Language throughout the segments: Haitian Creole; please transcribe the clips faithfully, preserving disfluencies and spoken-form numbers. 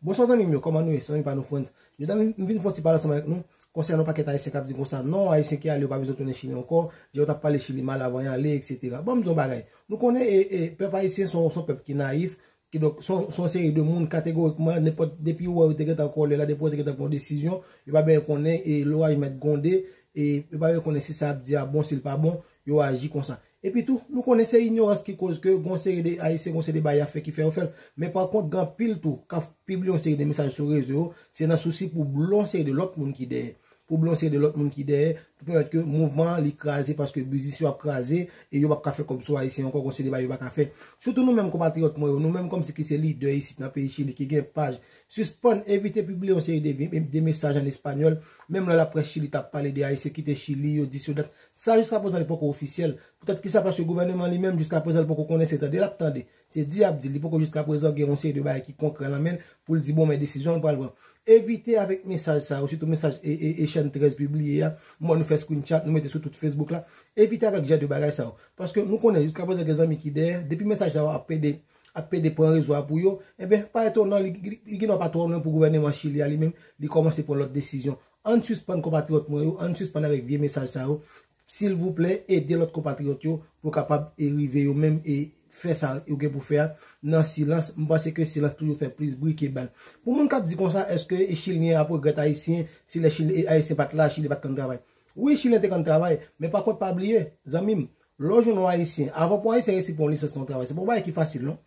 Bonswa zanmi m yo, kòman nou ye? Zanmi pa nou, friends. Jodi a m vin fè yon ti pale ansanm avèk nou konsènan yon pakèt Ayisyen k ap di konsa, non, Ayisyen ki ale yo pa bezwen tounen Chili ankò, jan yo t ap pale Chili mal avan y ale, etsetera. Bon, m di yon bagay. Nou konnen e, e, pèp ayisyen se yon, se yon pèp ki nayif, kidonk se yon, se yon seri de moun kategorikman, nenpòt, depi yo wè yo te gentan kòlè la, depi yo te gentan pran desizyon, yo pa bezwen konnen e loraj mèt gwonde, e yo pa bezwen konnen si sa ap di a bon, si l pa bon, yo aji konsa. Epi tou, nou konnen se inyorans ki koz ke gon seri de Ayisyen, gon seri de bagay y ap fè ki fè yo fè l. Men pa kont, gen anpil tou k ap pibliye yon seri de mesaj sou rezo yo, se nan sousi pou blon seri de lòt moun ki dèyè. Pou blon seri de lòt moun ki dèyè, pou pèmèt ke mouvman an li kraze, paske biznis yo ap kraze, e yo p ap ka fè kòb sou Ayisyen ankò, gon seri de bagay yo pa ka fè. Sitou nou menm konpatriyòt mwen yo, nou menm kòmsi ki se lidè isit nan peyi Chili, ki gen paj, sispann evite pibliye yon seri de, de mesaj an espanyòl, menm lè laprès Chili t ap pale de Ayisyen kite Chili, yo di si yo dat. Sa jiskaprezan li poko ofisyèl. Poutèt kisa? Paske gouvèneman li menm jiskaprezan li poko konnen se tande l ap tande. Se di y ap di, li poko jiskaprezan gen yon seri de bagay ki konkrè nan men l pou l di bon, men desizyon l pral pran. Evite avèk mesaj sa yo, sitou mesaj e, e, e chèn trèz pibliye a, m wè nou fè screenshot, nou mete sou tout Facebook la. Evite avèk jan de bagay sa yo. Paske nou konnen jiskaprezan gen zanmi ki dèyè, depi mesaj sa yo ap pede, ap pede pran rezo a pou yo, enben, pa etonan, li, li, li gen dwa pa twò lwen pou gouvèneman Chili a li menm, li kòmanse pran lòt desizyon. Ann sispann konpatriyòt mwen yo, ann sispann avèk vye mesaj sa yo. Silvouplè, ede lòt konpatriyòt yo pou kapab e rive yo menm e fè sa yo gen pou fè a nan silans. M panse ke silans toujou fè plis bri ke bal. Pou moun k ap di konsa, èske e Chilyen ap regrèt Ayisyen, si lè Chili, e Ayisyen pa t la, Chili pa t konn travay? Wi, Chilyen te konn travay, men pa kont pa bliye, zanmi m, lè w jwenn yon Ayisyen, avan pou Ayisyen resi pran yon lisans nan yon travay, se pa yon bagay ki fasil, non.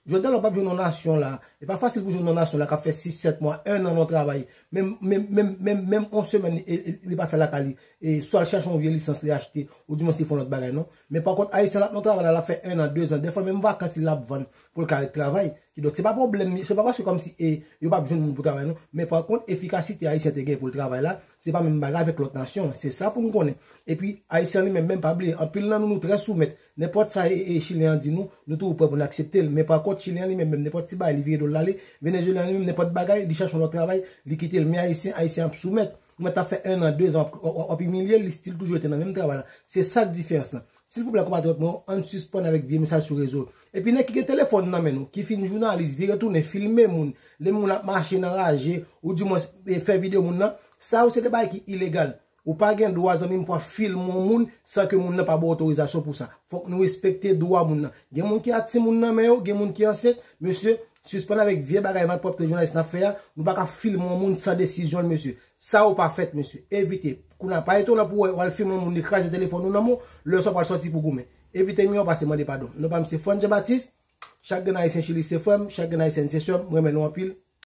Jodi a la, w p ap jwenn yon nasyon la. E pa fasil pou jwenn yon nasyon la k ap fè sis, sèt mwa, en an nan yon travay. Menm, menm, menm, menm, menm yon semèn, e, e, li pa fè lakay li. E swa l chache yon vye lisans li achte, oudimwens li fè yon lòt bagay, non. Men pa kont, Ayisyen la nan yon travay la, l ap fè en an, de zan, dèfwa menm vakans li l ap vann pou l ka ret travay. Kidonk, se pa pwoblèm li, se pa paske kòmsi, e, yo p ap jwenn moun pou travay, non. Men pa kont, efikasite Ayisyen te gen pou l travay la, se pa menm bagay avèk lòt nasyon. Se sa pou n konnen. Epi, Ayisyen li menm, menm pa bliye, anpil nan nou, nou trè soumèt. Nenpòt sa e, e Chilyen an di nou, nou toujou prè pou n aksepte l. Men pa kont, Chilyen an li menm, menm nenpòt ti bagay, li vire do l l ale. Venezuelyen an li menm, nenpòt bagay, li chache yon lòt travay, li kite l. Men Ayisyen, Ayisyen ap soumèt. Ou mèt ap fè en an, de zan, w ap, w ap, w ap imilye l, li still toujou rete nan menm travay la. Se sa k diferans lan. Silvouplè, konpatriyòt mwen, ann sispann avèk vye mesaj sou rezo. Epi nèg ki gen telefòn nan men nou, ki fin jounalis, vire tounen, filme moun, lè moun ap mache nan raje, oudimwens, e, fè videyo moun nan, sa yo se de bagay ki ilegal. Ou pa gen dwa, zanmi m, pou w ap filme yon moun san ke moun nan pa ba w otorizasyon pou sa. Fòk nou respekte dwa moun nan. Gen moun ki ak timoun nan men yo, gen moun ki ansent. Mesye, sispann avèk vye bagay malpwòpte jounalis n ap fè a. Nou pa ka filme yon moun san desizyon l, mesye. Sa yo pa fèt, mesye. Evite. Kounye a, pa etonan pou w wè, w al filme yon moun, li kraze telefòn ou nan men w, lè sa w pral sòti pou goumen. Evite m, yon pase mande padon. Non pa m se Frantz Jean Baptiste. Chak grenn Ayisyen Chili se frè m, chak grenn Ayisyèn se sè m. M renmen nou anpil.